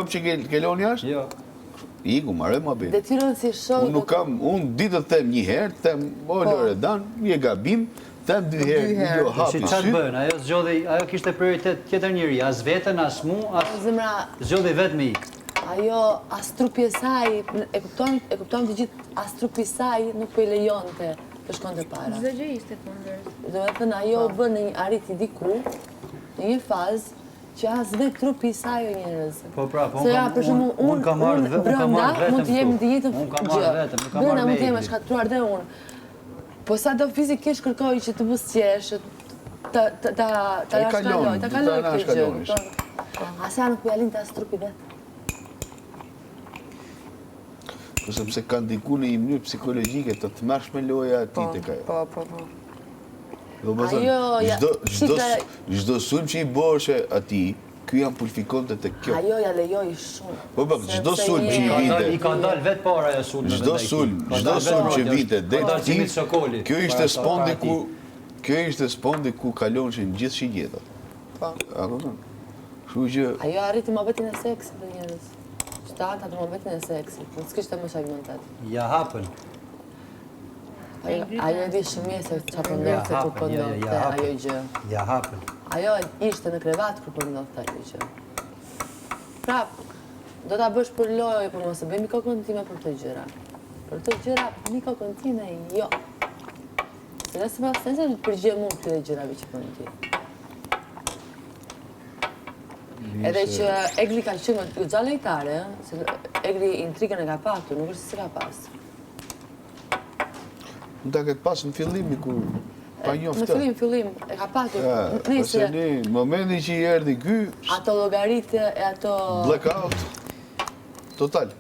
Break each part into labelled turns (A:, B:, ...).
A: lëmë që ke ke lënë jashtë?
B: Jo.
A: Iku, mbaroi muhabeti.
C: Detyrën si shok.
A: Unë nuk kam, unë di të them një herë, të them, o
C: po.
A: Loredan, je gabim, them dy herë,
D: Dy herë.
A: jo hapi
B: Si çfarë
A: sy.
B: bën? Ajo zgjodhi, ajo kishte prioritet tjetër njeri, as veten, as mu, as
C: Zemra,
B: zgjodhi vetë me ik.
C: ajo as trupi e saj, e kupton, e kupton të gjithë, as trupi i saj nuk po i lejonte të shkonte para.
E: Çdo gjë ishte kundër.
C: Do me thënë, ajo u bë në një arriti diku, në një fazë, që as vetë trupi i saj o njerëz.
B: Po pra, po
C: Se
B: unë
C: ja,
B: kam
C: për shembull,
B: unë unë kam marrë
C: unë
B: unë kam
C: brenda
B: marrë
C: mund
B: vetëm
C: të jem
B: këtu.
C: të njëjtën
B: Unë kam
C: gjë.
B: marrë vetëm, nuk kam
C: Brenda
B: marrë me
C: mund të jem e
B: Egli.
C: shkatërruar dhe unë. Po sa do fizikisht kërkoj që të buzëqesh, ta ta ta ta
A: E kalon,
C: anashkaloj, ta
A: ta
C: kaloj këtë gjë,
A: anashkalonish.
C: kupton? Asaj nuk po ja linte as trupi vet.
A: Po sepse ka ndiku në një mënyrë psikologjike të tmerrshme loja e tij tek ajo.
D: Po, po, po.
A: Do më thënë,
C: Ajo, ja,
A: çdo çdo
C: shikre-
A: çdo sulm që i bëheshe atij, ky amplifikonte tek kjo.
C: Ajo ja lejoi shumë.
A: Po po, çdo
C: Sepse
A: sulm që i
C: je-
B: Ka
A: vinte,
B: dalë, i ka dalë vetë para ajo sulmeve
A: Çdo
B: ndaj tij.
A: sulm,
B: Ka
A: çdo
B: dalë vetë
A: sulm që
B: mbrojtja,
A: vinte
B: ka
A: deri
B: dalë
A: ti,
B: Xhemil Sokoli
A: kjo ishte
B: para-
A: spondi
B: para tij.
A: ku kjo ishte spondi ku kalonshin gjithë shigjetat.
D: Po.
A: A kupton? Kështu që
C: Ajo arriti muhabetin e seksit dhe njerëz. Që ta ata të muhabetin e seksit, nuk s'kishte më çfarë mund të.
B: Ja hapën.
C: Ajo ajo e di shumë mirë se çfarë po
B: Ja
C: ndodhte kur po
B: hapën, ja, ja, ja
C: ndodhte
B: hapën.
C: ajo gjë.
B: Ja hapën.
C: Ajo ishte në krevat kur po ndodhte ajo gjë. Prap, do ta bësh për lojë, po mos e bëj mi kokën time për këto gjëra. Për këto gjëra mi kokën time jo. Se nëse pas nëse të përgjigjem unë këtyre gjërave që bën ti. Edhe që Egli ka qenë goxha lojtare, ë, se Egli intrigën e ka patur, nuk është se s'e ka pas.
A: Mund ta ketë pas në fillimi kur pa njoft.
C: Në fillim, fillim, e ka patur.
A: Nëse në momentin që i erdhi ky,
C: ato llogaritë e ato
A: blackout total.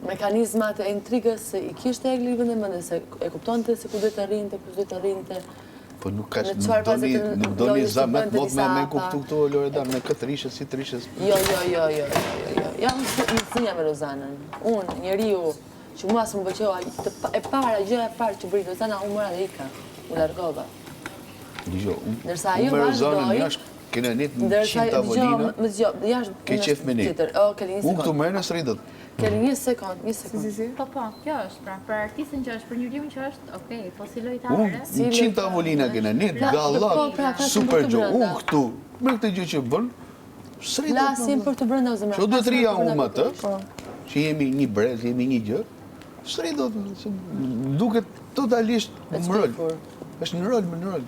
C: Mekanizmat e intrigës i kishte Egli vënë mend se e kuptonte se ku duhet të rrinte, ku duhet të rrinte.
A: Po nuk ka nuk do një nuk do një zamet mot me me kuptu këto Loredan me këtë rishe si të rishe.
C: Jo, jo, jo, jo, jo, jo. Jam në me Rozanën. Unë, njeriu Që mua s'më pëlqeu e para, gjëja e parë që bëri Rozana, unë mora dhe ika, u largova.
A: Dëgjo, unë
C: Ndërsa ajo
A: me Rozanën
C: vazhdoi,
A: jashtë kena net në
C: ndërsa
A: 100 tavolina.
C: Dëgjo, më dëgjo, jashtë
A: ke qef me ne.
C: Tjetër, o, Keli një
A: Unë këtu
C: sekond.
A: më në s'rri dot.
C: Keli një sekond, një sekond.
D: Si, si, si.
E: Po, po, kjo është pra, për artistin që është, për njeriun që është, okej, po si lojtare.
A: Unë në 100 tavolina kena net,
C: Po,
A: gallat,
C: pra, flasim
A: super
C: për të
A: gjë.
C: brenda.
A: Unë këtu, me këtë gjë që bën, s'rri dot.
C: Flasim për të brenda o zemra.
A: Që do të rria unë me atë,
D: Po.
A: që jemi një brez, jemi një gjë, s'rri dot, se duket totalisht
C: E
A: në rol.
C: shpifur.
A: Është në rol, më në rol.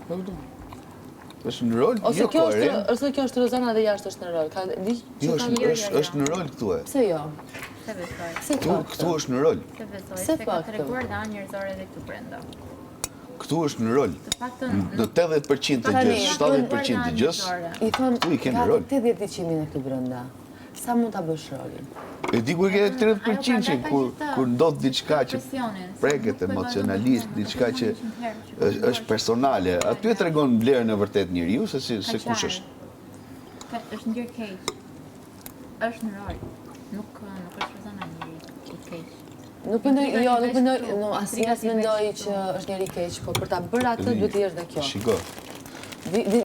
A: E kupton? Është në rol,
C: Ose
A: jo
C: kjo është,
A: koherent.
C: ose kjo është Rozana dhe jashtë është në rol. Ka di që
A: Jo,
C: ka
A: është,
E: jo,
A: është,
E: jo.
A: është në rol këtu e.
C: Pse jo?
E: Se besoj.
C: Pse
A: Këtu,
C: po
A: këtu është në rol.
E: Se besoj,
C: Pse
E: se ka
C: po këtë?
E: treguar dhe anë njerëzore edhe këtu brenda.
A: Këtu është në rol.
E: Të paktën
A: Në 80% të
C: Tani,
A: gjës, 70% të gjës,
C: I thonë,
A: Këtu i ke në
C: gati
A: rol.
C: 80% jemi ne këtu brenda. Sa mund ta bësh rolin?
A: E di ku e ke 30% që
E: Ajo prandaj ka
A: kur
E: gjithë
A: kur ndodh diçka që
E: presionin, se
A: preket
E: nuk po e
A: emocionalisht,
E: vazhdon
A: diçka
E: të
A: që
E: thonë 100 herë që po
A: është është
E: mundohesh.
A: personale, aty e tregon vlerën e vërtet njeriu se si
E: Ka
A: se kush
E: qarë.
A: është.
E: Ka është ndjer keq. Është në rol. Nuk nuk është Rozana njeri i keq.
C: Nuk mendoj,
E: Intrigat
C: jo,
E: i
C: nuk
E: vesh
C: mendoj,
E: këtu,
C: no,
E: intrigat
C: asnjëherë
E: i vesh
C: mendoj
E: këtu.
C: që është njeri i keq, po për ta bërë atë duhet të jesh dhe kjo.
A: Shiko,
C: Di, di.